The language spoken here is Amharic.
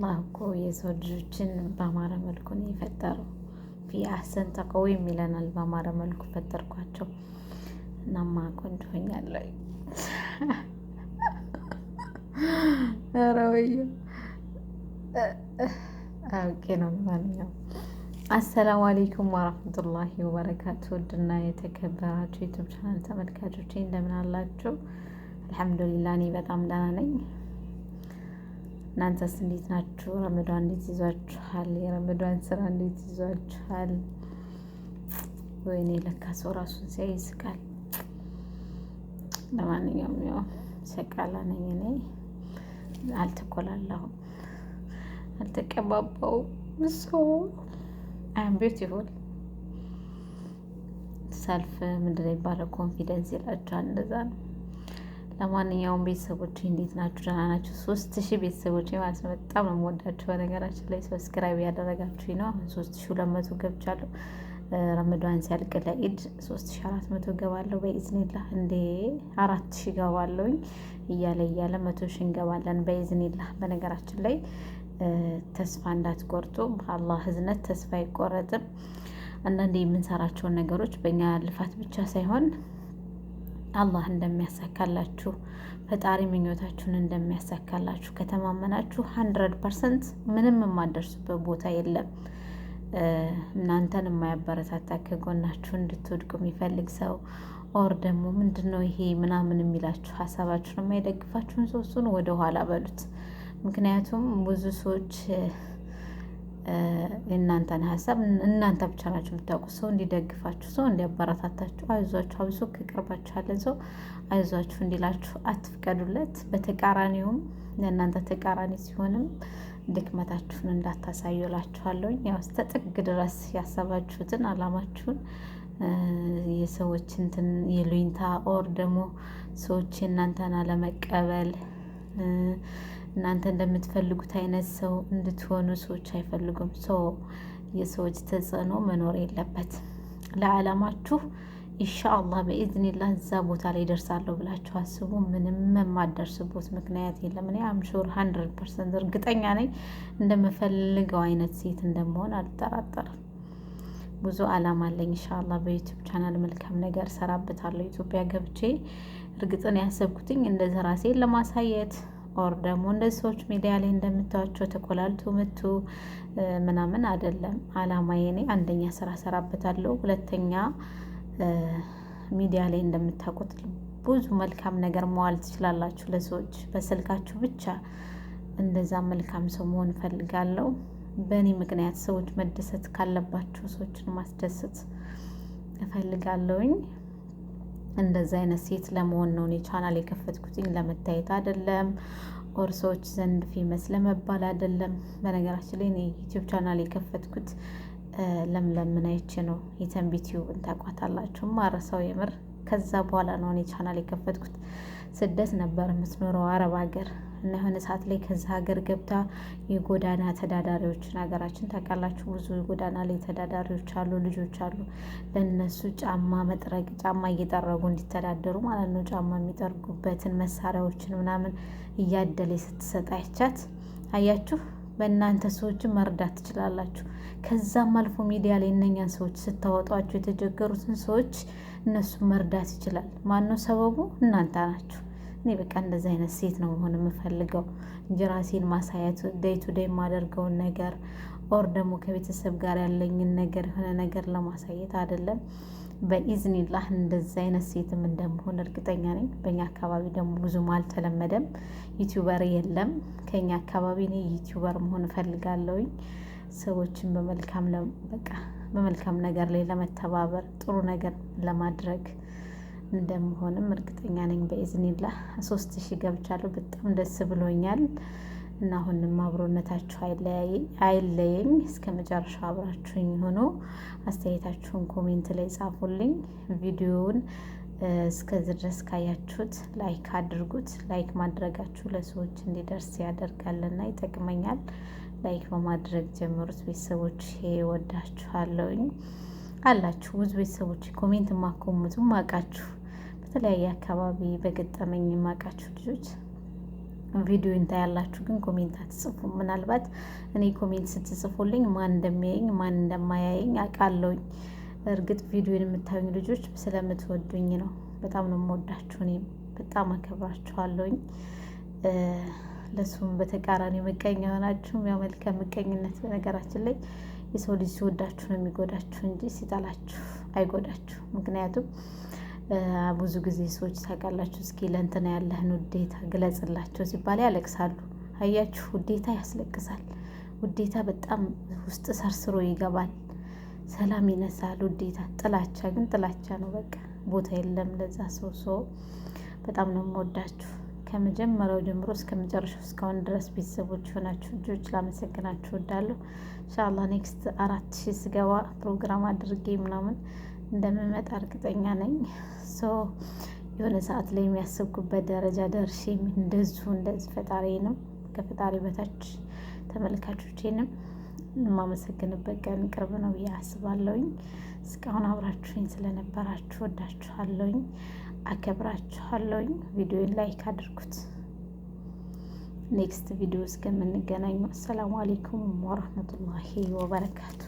አላህ እኮ የሰው ልጆችን በአማረ መልኩ ነው የፈጠረው። في أحسن تقويم ይለናል። በአማረ መልኩ ፈጠርኳቸው። እናማ ቆንጆ ሆኛለሁ። ኧረ ወዮ okay ነው። ማንኛውም السلام عليكم ورحمة الله وبركاته። ውድና የተከበራችሁ YouTube channel ተመልካቾቼ እንደምን አላችሁ? الحمد لله እኔ በጣም ደህና ነኝ። እናንተስ እንዴት ናችሁ? ረመዷን እንዴት ይዟችኋል? የረመዷን ስራ እንዴት ይዟችኋል? ወይኔ ለካ ሰው ራሱን ሲያይ ይስቃል። ለማንኛውም ያው ሰቃላ ነኝ እኔ፣ አልተኮላላሁም፣ አልተቀባባውም። So I'm beautiful። Self ምንድን ነው የሚባለው? Confidence ይላችኋል። እንደዛ ነው። ለማንኛውም ቤተሰቦች እንዴት ናችሁ? ደህና ናችሁ? 3000 ቤተሰቦች ማለት ነው። በጣም ነው የምወዳችሁ። በነገራችን ላይ subscribe ያደረጋችሁ ነው። አሁን 3200 ገብቻለሁ። ረመዷን ሲያልቅ ለኢድ 3400 ገባለሁ بإذن الله። እንዴ 4000 ገባለሁኝ እያለ እያለ 100,000 እንገባለን بإذن الله። በነገራችን ላይ ተስፋ እንዳትቆርጡ፣ በአላህ እዝነት ተስፋ አይቆረጥም። አንዳንዴ የምንሰራቸውን ነገሮች በእኛ ልፋት ብቻ ሳይሆን አላህ እንደሚያሳካላችሁ፣ ፈጣሪ ምኞታችሁን እንደሚያሳካላችሁ ከተማመናችሁ 100% ምንም የማትደርሱበት ቦታ የለም። እናንተን የማያበረታታ፣ ከጎናችሁ እንድትወድቁ የሚፈልግ ሰው or ደግሞ ምንድን ነው ይሄ ምናምን የሚላችሁ፣ ሀሳባችሁን የማይደግፋችሁን ሰው እሱን ወደ ኋላ በሉት። ምክንያቱም ብዙ ሰዎች የእናንተን ሀሳብ እናንተ ብቻ ናችሁ የምታውቁት። ሰው እንዲደግፋችሁ፣ ሰው እንዲያበረታታችሁ፣ አይዟችሁ፣ አብሶ ከቅርባችሁ ያለን ሰው አይዟችሁ እንዲላችሁ አትፍቀዱለት። በተቃራኒውም ለእናንተ ተቃራኒ ሲሆንም ድክመታችሁን እንዳታሳዩ እላችኋለሁኝ። ያው እስከ ጥግ ድረስ ያሰባችሁትን አላማችሁን የሰዎች እንትን ይሉኝታ or ደግሞ ሰዎች እናንተን አለመቀበል፣ እናንተ እንደምትፈልጉት አይነት ሰው እንድትሆኑ ሰዎች አይፈልጉም። So የሰዎች ተጽዕኖ መኖር የለበትም። ለዓላማችሁ إن شاء الله بإذن الله እዛ ቦታ ላይ ደርሳለሁ ብላችሁ አስቡ። ምንም የማትደርሱበት ምክንያት የለም። እኔ I'm sure 100% እርግጠኛ ነኝ፣ እንደምፈልገው አይነት ሴት እንደምሆን አልጠራጠርም። ብዙ አላማ አለኝ። إن شاء الله በ YouTube channel መልካም ነገር ሰራበታለሁ። ኢትዮጵያ ገብቼ እርግጥን ያሰብኩትኝ እንደዚህ ራሴን ለማሳየት or ደግሞ እንደዚህ ሰዎች ሚዲያ ላይ እንደምታዩቸው ተኮላልቶ መቶ ምናምን አይደለም። አላማዬ እኔ አንደኛ ስራ ሰራበታለሁ፣ ሁለተኛ ሚዲያ ላይ እንደምታውቁት ብዙ መልካም ነገር መዋል ትችላላችሁ ለሰዎች በስልካችሁ ብቻ። እንደዛ መልካም ሰው መሆን እፈልጋለሁ። በእኔ ምክንያት ሰዎች መደሰት ካለባቸው ሰዎችን ማስደሰት እፈልጋለሁኝ። እንደዛ አይነት ሴት ለመሆን ነው እኔ ቻናል የከፈትኩትኝ፣ ለመታየት አይደለም፣ or ሰዎች ዘንድ famous ለመባል አይደለም። በነገራችን ላይ እኔ YouTube channel የከፈትኩት ለምለምን አይቼ ነው። የተንቢ ቲዩብን ታውቋታላችሁ። ማረሳው የምር ከዛ በኋላ ነው እኔ ቻናል የከፈትኩት። ስደት ነበር የምትኖረው አረብ ሀገር እና የሆነ ሰዓት ላይ ከዛ ሀገር ገብታ የጎዳና ተዳዳሪዎችን፣ ሀገራችን ታውቃላችሁ፣ ብዙ የጎዳና ላይ ተዳዳሪዎች አሉ፣ ልጆች አሉ። ለእነሱ ጫማ መጥረግ፣ ጫማ እየጠረጉ እንዲተዳደሩ ማለት ነው። ጫማ የሚጠርጉበትን መሳሪያዎችን ምናምን እያደለ ስትሰጥ አይቻት። አያችሁ፣ በእናንተ ሰዎችን መርዳት ትችላላችሁ። ከዛም አልፎ ሚዲያ ላይ እነኛን ሰዎች ስታወጧቸው የተቸገሩትን ሰዎች እነሱን መርዳት ይችላል። ማነው ሰበቡ? እናንተ ናችሁ። እኔ በቃ እንደዚህ አይነት ሴት ነው መሆን የምፈልገው እንጂ ራሴን ማሳየት፣ day to day የማደርገውን ነገር or ደግሞ ከቤተሰብ ጋር ያለኝን ነገር የሆነ ነገር ለማሳየት አይደለም። بإذن الله እንደዚህ አይነት ሴትም እንደምሆን እርግጠኛ ነኝ። በእኛ አካባቢ ደግሞ ብዙም አልተለመደም፣ YouTuber የለም ከኛ አካባቢ። እኔ YouTuber መሆን እፈልጋለሁኝ። ሰዎችን በመልካም በቃ በመልካም ነገር ላይ ለመተባበር፣ ጥሩ ነገር ለማድረግ እንደምሆንም እርግጠኛ ነኝ። بإذن الله 3000 ገብቻለሁ። በጣም ደስ ብሎኛል። እና አሁንም አብሮነታችሁ አይለየኝ። እስከ መጨረሻው አብራችሁኝ ሆኖ አስተያየታችሁን comment ላይ ጻፉልኝ። ቪዲዮውን እስከዚህ ድረስ ካያችሁት like አድርጉት። Like ማድረጋችሁ ለሰዎች እንዲደርስ ያደርጋልና ይጠቅመኛል። Like በማድረግ ጀምሩት። ቤተሰቦች ወዳችኋለሁኝ አላችሁ ብዙ ቤተሰቦች፣ comment ማኮምቱ ማቃችሁ፣ በተለያየ አካባቢ በገጠመኝ የማውቃችሁ ልጆች። ቪዲዮ እንታያላችሁ፣ ግን comment አትጽፉም። ምናልባት እኔ comment ስትጽፉልኝ ማን እንደሚያየኝ ማን እንደማያየኝ አውቃለሁኝ። እርግጥ ቪዲዮን የምታዩኝ ልጆች ስለምትወዱኝ ነው። በጣም ነው የምወዳችሁ፣ እኔም በጣም አከብራችኋለሁኝ። ለሱም በተቃራኒ ምቀኛ የሆናችሁም ያው መልካም ምቀኝነት፣ በነገራችን ላይ የሰው ልጅ ሲወዳችሁ ነው የሚጎዳችሁ እንጂ ሲጠላችሁ አይጎዳችሁ። ምክንያቱም ብዙ ጊዜ ሰዎች ታውቃላችሁ፣ እስኪ ለእንትና ያለህን ውዴታ ግለጽላቸው ሲባል ያለቅሳሉ። አያችሁ፣ ውዴታ ያስለቅሳል። ውዴታ በጣም ውስጥ ሰርስሮ ይገባል፣ ሰላም ይነሳል። ውዴታ። ጥላቻ ግን ጥላቻ ነው፣ በቃ ቦታ የለም ለዛ ሰው። ሰው በጣም ነው የምወዳችሁ ከመጀመሪያው ጀምሮ እስከ መጨረሻው እስካሁን ድረስ ቤተሰቦች የሆናችሁ ልጆች ላመሰግናችሁ እወዳለሁ። ኢንሻአላህ next 4000 ስገባ ፕሮግራም አድርጌ ምናምን እንደምመጣ እርግጠኛ ነኝ። So የሆነ ሰዓት ላይ የሚያስብኩበት ደረጃ ደርሼ እንደዚሁ እንደዚህ ፈጣሪንም ከፈጣሪ በታች ተመልካቾቼንም የማመሰግንበት ቀን ቅርብ ነው ብዬ አስባለሁኝ። እስካሁን አብራችሁኝ ስለነበራችሁ ወዳችኋለሁኝ፣ አከብራችኋለሁኝ። ቪዲዮን like አድርጉት። Next ቪዲዮ እስከምንገናኙ አሰላሙ አሌይኩም ወረህመቱላሂ ወበረካቱ።